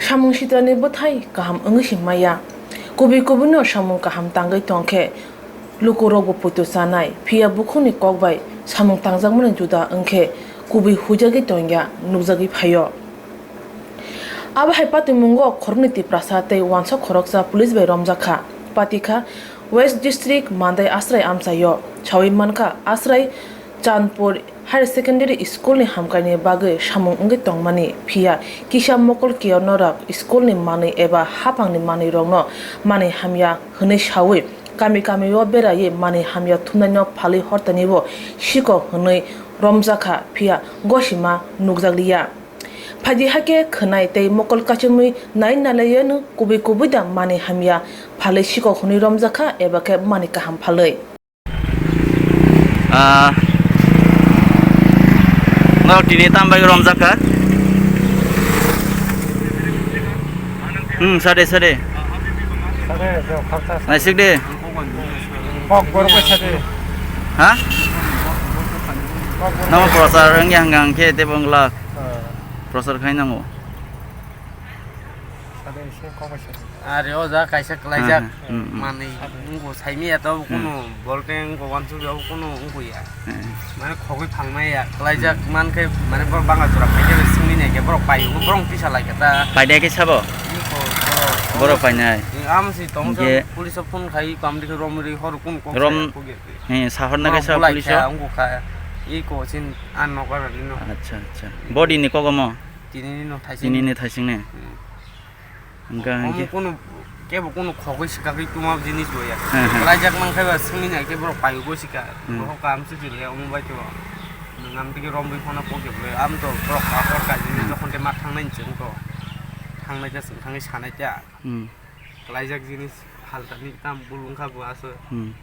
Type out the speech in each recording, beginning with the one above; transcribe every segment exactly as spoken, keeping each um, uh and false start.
Samung sitrani bwthai kaham wngwi se maya. Kubui kubuino samung kaham tangwi tongkhe lukurokbo poito chanai, phiya bukhukni kok bai samung tangjakmani juda wngkhe kubui huijagwi tongya nukjagwi phaio. Abo hai patimungo khoroknwi Tiprasa tei uansuk khoroksa police bai romjakha. Patikha West District Mandai Asrai amchaio. Sawi mankha Asrai Chandpur Higher Secondary School ni hamkraini bagwi samung wngwi tongmani, phiya kisa mokol kiyorno rok school ni manwi eba haphangni manwi rokno manwi hamya hwnwi sawi kami kami o beraiwi manwi hamya thumnaino phalwi hortanibo sikok hwnwi romjakha, phiya gosima nukjakliya. Phaidi hakhe khwnai tei mokol kachimwi nai nalaiyano kubui kubui da manwi hamya phalwi sikok hwnwi romjakha eba khe manwi kaham phalwi. Ah, norok tini tam bai romjak kha? Hmm, sade, sade. Sade, sade, khaksa. Naisik de. Kok gorok bai sade. Ha? Kok gorok. Namo prosar wngya hwnga hwnkhe tebo wngla. Ah. Prosar khai nango. Sade, ise kok bai sade. Are o jaga kaisa kwlaijak. Hmm, hmm, hmm. Manwi wngkho saimanya to, hmm, kunu bol khe wngkho wansukya, kunu wngkho ya. Hmm. Mane khogwi phalmaya kwlaijak, hmm, mankhe mane borok bangla jora phaikhe swngwi naikhe borok paio, borok tisa laikha ta. Painai khe sabo? Wngkho borok. Borok painai. Am si tong. Hwnkhe police o phone khai, kam dikhe romri hor kunu kok rom saya, kok ya. He, sahor na borok kaisa bolai police o? Kha, wngkho kha. Iko sin an nokar ni no. Acha, acha. Body ni kogomo? Tini ni no thaising. Tini ni thaising ne? Hmm. Hwnkha omo hwnkhe kunu kebo kunu khogwi swkagwi tuma jinis bo ya. He, he. Kwlaijak mankhe ba swngwi naikhe borok paigwi swka. Hmm. Borok kaham se chwlwi omo bai to. Nwng am tigi romwi phano pokhe bwlwi. Am to borok kahor kaijini, hmm, jokhon tei ma thangnai ni chwng to. Thangnai ta chwng thangwi sanai ta. Hmm. Kwlaijak jinis phaltani tam bul wngkha bo aswk. Hmm.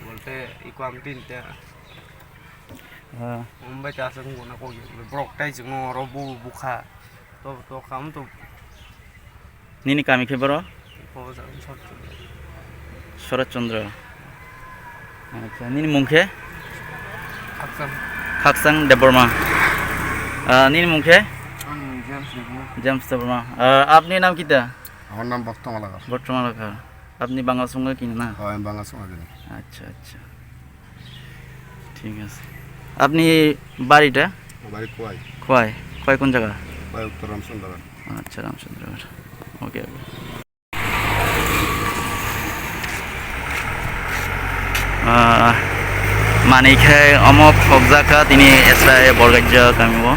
Bolte iko am tin ta. Ah. Omo bai ta aswk wngkha na kok ya. Borok tai chwngno oro bu bukha. To, to, kam to. Nini kami khe boro? O, ja, Sharat Chandra. Sharat Chandra. Acha, nini mung khe? Khaksang. Khaksang Debbarma. Ah, nini mung khe? Ang James Debbarma. James Debbarma. Ah, apni naam kita? Amar naam Bhakta Malakar. Bhakta Malakar. Apni Bangal sunga kina na? Hoi, Bangal sunga kina. Acha, acha. Thik ase. Apni bari ta? Bari Khowai. Khowai. Khowai kon jaga? Khowai Uttor Ramchandragarh. Acha, Ramchandragarh. Okay, okay. Ah, manwi khe omo khokjak kha tini Asrai Borgaija kami o.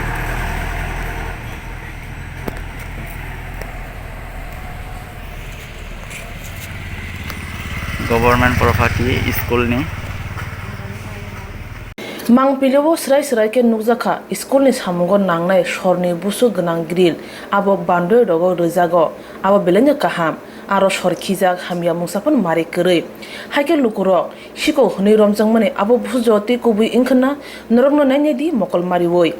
Government property school ni. Mangpili o swrai swrai khe nukjakha school ni samungo nangnai sorni busu gwnang grill, abo bandoi rogo rwjago, abo belai no kaham, aro sor khijak hamya mungsa phano mari kwrwi. Haikhe lukurok sikok hwnwi romjakmani abo busu jotwi kubui wngkhwna norokno nainai di mokol mariwi.